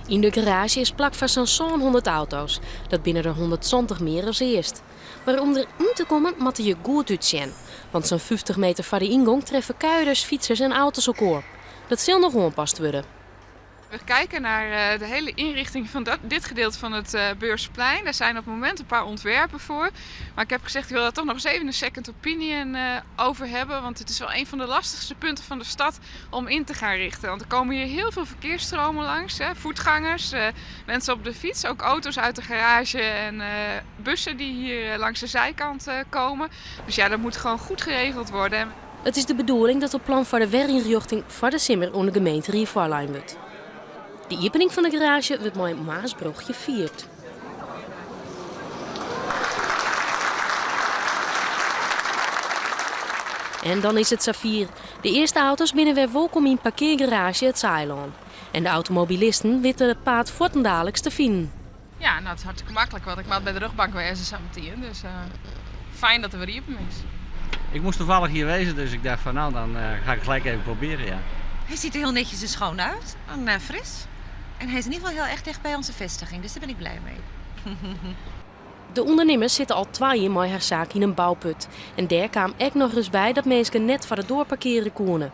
Yn de garaazje is plak foar sa'n 700 auto's. Dat binne der 170 mear as earst. Mar om der yn te kommen moatte je goed útsjen. Want sa'n 50 meter foar de yngong treffe kuierders, fytsers en auto's elkoar. Dat sil noch oanpast wurde. We kijken naar eh, de hele inrichting van dat, dit gedeelte van het eh, Beursplein. Daar zijn op het moment een paar ontwerpen voor. Maar ik heb gezegd, ik wil daar toch nog eens even een second opinion eh, over hebben. Want het is wel een van de lastigste punten van de stad om in te gaan richten. Want er komen hier heel veel verkeersstromen langs. Hè? Voetgangers, mensen op de fiets, ook auto's uit de garage en bussen die hier langs de zijkant komen. Dus ja, dat moet gewoon goed geregeld worden. It is de bedoeling dat it plan foar de werynrjochting foar de simmer oan de gemeenterie foarlein wurdt. De iepening fan de garaazje wurdt mei in moarnsbrochje fierd. En dan is it safier, de earste auto's binne wer wolkom yn parkeargaraazje It Saailân. En de automobilisten witte it paad fuortendaliks te finen. Ja, no it is hartstikke maklik, want ik moat by de rjochtbank wêze sametien. Dus uh, fijn dat er wer iepen is. Ik moest toevallig hier wezen, dus ik dacht van nou, dan uh, ga ik gelijk even proberen, ja. Hij ziet er heel netjes en schoon uit en uh, fris. En hij is in ieder geval heel erg dicht bij onze vestiging, dus daar ben ik blij mee. De ûndernimmers sitte al twa jier mei har saak yn in bouput. En dêr kaam ek nochris by dat minsken net foar de doar parkeare koene.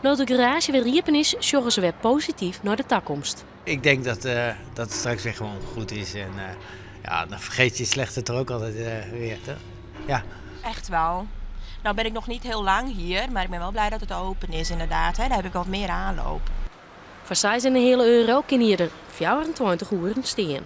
No't de garaazje wer iepen is, sjogge se wer posityf nei de takomst. Ik denk dat, uh, dat het straks weer gewoon goed is. En uh, ja, dan vergeet je het slechte er ook altijd uh, weer. Toch? Ja. Echt wel. Nou ben ik nog niet heel lang hier, maar ik ben wel blij dat het open is inderdaad. Hè. Daar heb ik wat meer aanloop. Foar seis en in heale euro kinne je der 24 oeren stean.